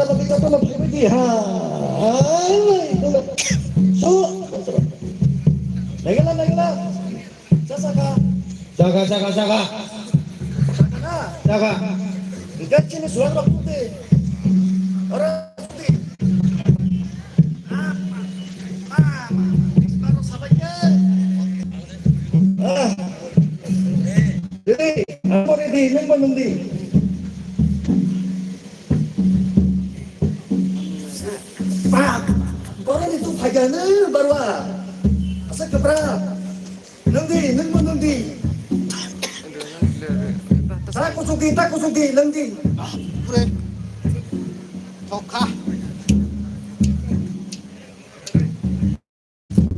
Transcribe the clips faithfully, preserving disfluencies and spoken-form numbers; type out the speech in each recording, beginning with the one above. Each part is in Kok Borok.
Jotono phaibai di, ha. Hai, hai, hai. So. Naigala, naigala. Chasaka. Chaka, chaka, chaka. Chaka na? Chaka. Gachi ni suara pute. Ora pute. Ah, ah, baru sabai ya. Ah. Jadi, apa ini? Ini apa nanti? Pak, borok ni tung phaikha nw barwa. Asa kwbra. Nwng di, nwng bo nwng di. Ta kuchuk di, ta kuchuk di, nwng di. Pure. Thokha.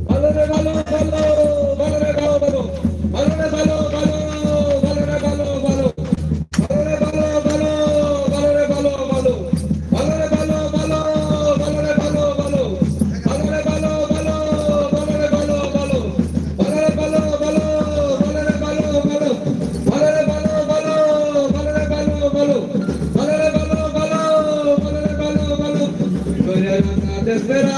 Balore balo, balo, balore balo, balo. Balore balo, balo, balore balo, balo. Balore balo, balo, balore balo, balo. Balore balo, balo, balore balo, balo. Balore balo, balo, balore balo, balo. Balore balo, balo, balore balo, balo. Balore balo, balo, balore balo, balo. Balore balo, balo, balore balo, balo. Goria rasa desbera.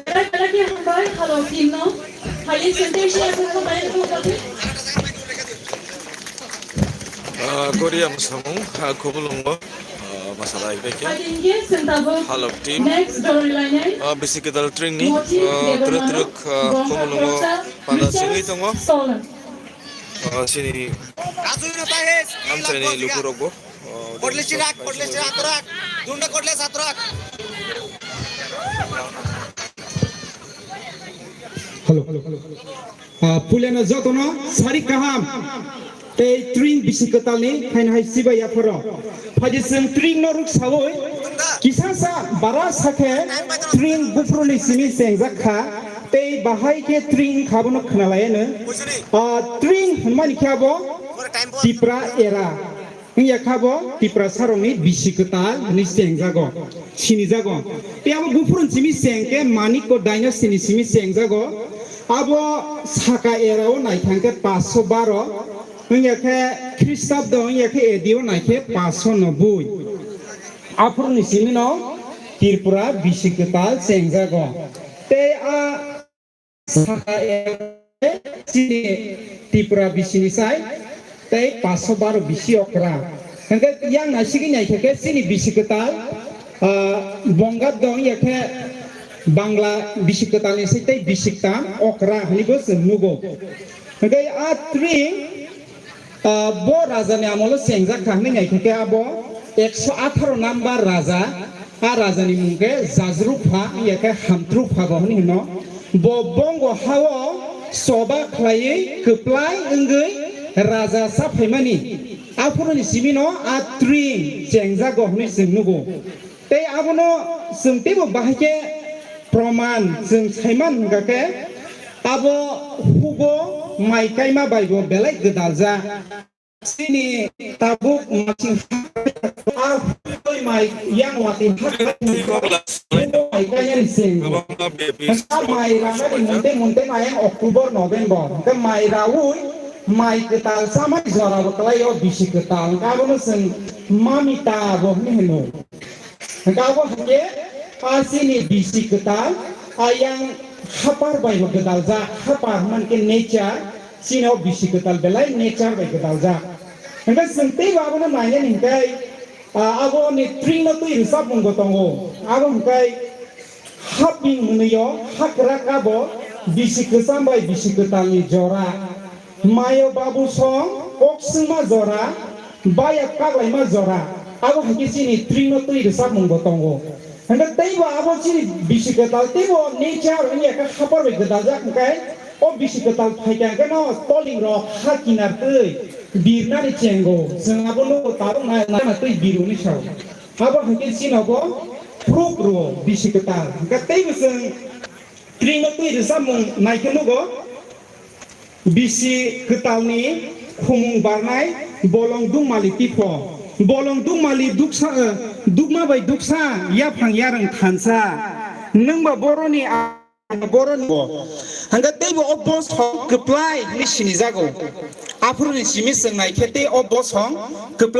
Belai belai khe hambai, halok team no. Halok team no. Ah, Korea mwsamung, ah, Khobulwngo, ah, Masala ibai khe. Halok team. Ah, bisi kwtal tring ni, ah, twrwk twrwk, ah, khumulwngo panda sungwi tongo. Ah, chini amchaini lukurokbo, ah, Hello. Ah, puilano jotono sari kaham tei tring bisi kwtalni haino hai sibai yapharo. Phaidi chwng tring no rwksaui kisasa bara sakhe tring buphuruni simi chengjak kha tei bahai khe tring wngkha bono khwnalaiano. Ah, tring hwnmani khe abo Tipra era. Wngya kha bo Tiprasarokni bisi kwtal hwnwi chengjago, sinijago. Tei abo buphuruni simi cheng khe Manikko dynasty ni simi chengjago. Abo saka era o naithang khe paanch sho baro, wngya khe Khristabdo wngya khe A D o nai khe paanch sho noboi. Aphuruni simi no Tripura bisi kwtal chengjago. Tei a Saka e chini Tripura bisini sai tei paanch sho baro bisi okra. Hingke yang naisigwi naikhe khe chini bisi kwtal, ah, Bonga dong ya khe Bangla bisi kwtalni sai tei bisi kwtam okra hwnwi bo chwng nugo. Hingke a tring Ah, bo raja ni amolo chengjak kha hwnwi naikhe khe abo ekso atharo number raja, a raja ni mung khe Jajrupha wngya khe Hamtrupha bo hwnwi hino. Bo bongo hao choba khlaiwi kwplai wngwi raja cha phaimani. Aphuru ni simi no a tring chengjago hwnwi chwng nugo. Tei abono chwng teibo bahai khe proman chwng saiman hwnkha khe abo hugo mai kaima bai bo belai gwdaljak. Chini tabuk masing ha hugoi mai yang watwi ha hugo mai kainani chwng. Hwnkha mai ranani monte monte mai yang October, November. Hwnkhe mai raui mai kwtal chamani jora bo kwlai o bisi kwtal. Hwnkhe abono chwng mamita bo hwnwi hwno. Hwnkhe abo hwnkhe a chini bisi kwtal, ayang hapar bai bo gwdaljak, hapar hwnkhe nature, chini o bisi kwtal belai nature bai gwdaljak. Hwnkhe chwng teibo abono nainani hwnkhe, ah, abo ni tring no twi rwchapmung bo tongo. Abo hwnkhe haping hwnwi o, hakwrak abo bisi kwcham bai bisi kwtalni jora. Mayo babu song, kok swngma jora, baya kaglaima jora. Abo hai khe chini tring no twi rwchapmung bo tongo. Hwnkhe teibo abo chini bisi kwtal, teibo nature wngya khe hapar bai gwdaljak hwnkhe, o bisi kwtal phai khe hwnkhe no toling rok ha kinar twi birnani chengo. Chwng abo nugo tabuk na, na twi biruni sao. Abo hai khe chini bo proof rwo bisi kwtal. Hwnkhe teibo chwng tring no twi rwchapmung nai khe nugo. Bisi kwtalni khumung barnai bolong dungmali tipho. Bolong dungmali duksa, eh, dukma bai duksa yaphang yarwng thansa. Nwngba boroni a-, boroni bo. Hwnkhe teibo o bosong kwplai hwnwi sinijago. Aphuruni simi chwng nai khe tei o bosong kwplai